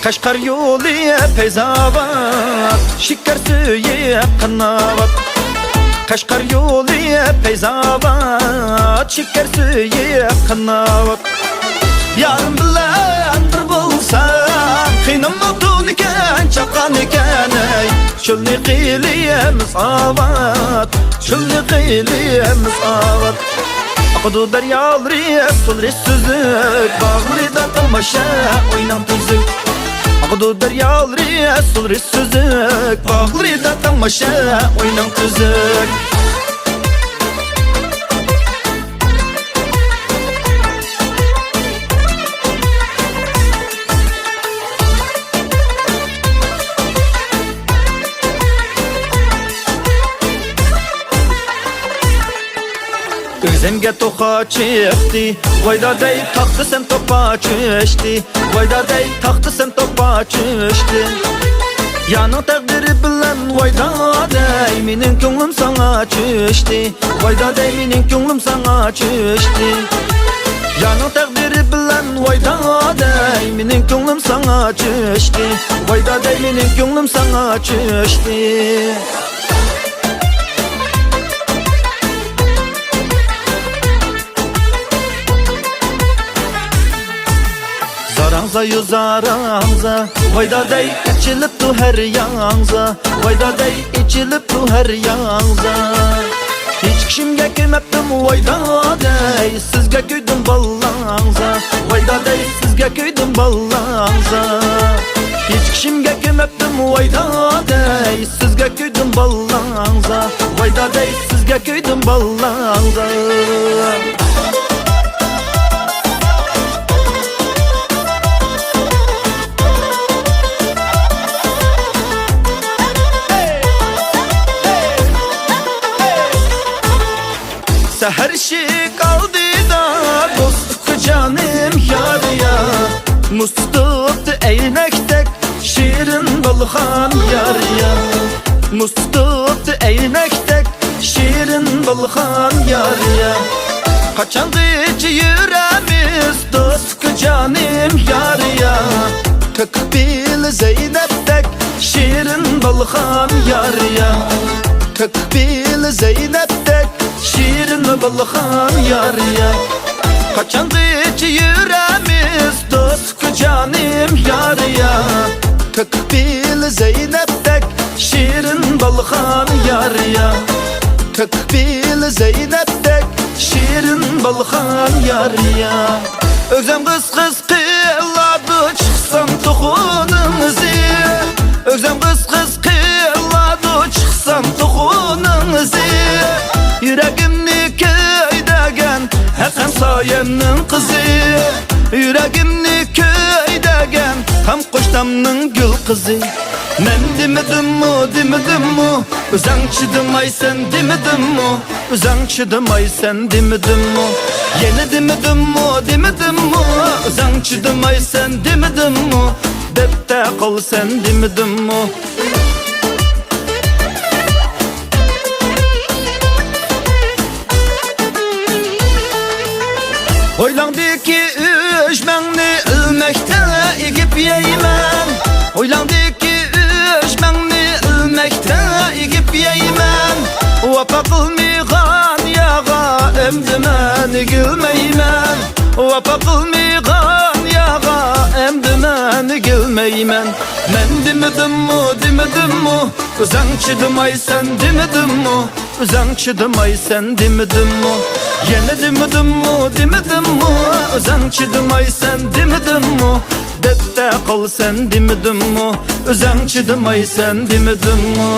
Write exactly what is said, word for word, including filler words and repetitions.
قەشقەر يولى پەيزاۋات، شېكەر سۈيى قاناۋات. قەشقەر يولى پەيزاۋات، شېكەر سۈيى قاناۋات. يارىم بىلەن بىر بولسام، قېنىممۇ تونىكەن، چاققانىكەن، ئەي. چۆلنى قىلىمىز ئاۋات، چۆلنى قىلىمىز ئاۋات. ئاقىدۇ دەريالىرى، سۇلىرى سۈزۈك، باغلىرىدا تاماشا، ئويناڭ تۈزۈك. ئاقىدۇ دەريالىرى، سۇلىرى سۈزۈك، باغلىرىدا تاماشا، ئويناڭ تۈزۈك. ئۆزۈمگە توخۇ چىقتى، ۋاي دادەي، تاختىسەن توپا چۈشتى. ۋاي دادەي، تاختىسەن توپا چۈشتى. يارنىڭ تەقدىرى بىلەن، ۋاي دادەي، مېنىڭ كۆڭلۈم ساڭا چۈشتى. ۋاي دادەي، مېنىڭ كۆڭلۈم ساڭا چۈشتى. يارنىڭ تەقدىرى بىلەن، ۋاي دادەي، مېنىڭ كۆڭلۈم ساڭا چۈشتى. ۋاي دادەي، مېنىڭ كۆڭلۈم ساڭا چۈشتى. زاراڭزا يۇ زاراڭزا، ۋاي دادەي، ئېچىلىپتۇ ھەر ياڭزا. ۋاي دادەي، ئېچىلىپتۇ ھەر ياڭزا. ھېچ كىشىمگە كۆيمەپتىم، ۋاي دادەي، سىزگە كۆيدۈم بالاڭزا. ۋاي دادەي، سىزگە كۆيدۈم بالاڭزا. ھېچ كىشىمگە كۆيمەپتىم، ۋاي دادەي، سىزگە كۆيدۈم بالاڭزا. ۋاي دادەي، سىزگە كۆيدۈم بالاڭزا. سەھەر ئىشىك ئالدىدا دوستلۇق جانىم يار يا. مۇز تۇتۇپتۇ ئەينەكتەك شېرىن بولغان يار يا. مۇز تۇتۇپتۇ ئەينەكتەك شېرىن بولغان يار يا. قاچانغىچە يۈرەمىز دوستلۇق جانىم يار يا. كۆكلۈك پىلى زەينەپتەك شېرىن بولغان يار يا. كۆكلۈك پىلى زەينەپتەك شېرىن بولغان يار يا. قاچانغىچە يۈرەمىز دوستلۇق جانىم يار يا. كۆكلۈك پىلى زەينەپتەك شېرىن بولغان يار يا. كۆكلۈك پىلى زەينەپتەك شېرىن بولغان يار يا. ئۆزۈم قىز قىز قىلادۇ چىقسام توخۇنىڭ ئىزى. ئۆزۈم قىز قىز قىلادۇ چىقسام توخۇنىڭ ئىزى. يۈرىكىمنى كۆيدۈرگەن ھەقەم سايەمنىڭ قىزى. يۈرىكىمنى كۆيدۈرگەن تام قوشنامنىڭ گۈل قىزى. مەن دېمىدىممۇ، دېمىدىممۇ، ئۆزۈڭ چىدىمايسەن دېمىدىممۇ؟ ئۆزۈڭ چىدىمايسەن دېمىدىممۇ؟ يەنە دېمىدىممۇ، دېمىدىممۇ؟ ئۆزۈڭ چىدىمايسەن دېمىدىممۇ؟ دەپتە قالىسەن دېمىدىممۇ؟ ھويلاڭدىكى ئۈجمەڭنى ئىلمەكتە ئېگىپ يەيمەن. ھويلاڭدىكى ئۈجمەڭنى ئىلمەكتە ئېگىپ يەيمەن. ۋاپا قىلمىغان يارغا ئەمدى مەن ئېگىلمەيمەن. ۋاپا قىلمىغان يارغا ئەمدى مەن ئېگىلمەيمەن. مەن دېمىدىممۇ، دېمىدىممۇ، ئۆزۈڭ چىدىمايسەن دېمىدىممۇ؟ ئۆزۈڭ چىدىمايسەن دېمىدىممۇ؟ يەنە دېمىدىممۇ، دېمىدىممۇ؟ ئۆزۈڭ چىدىمايسەن دېمىدىممۇ؟ دەپتە قالىسەن دېمىدىممۇ؟ ئۆزۈڭ چىدىمايسەن دېمىدىممۇ؟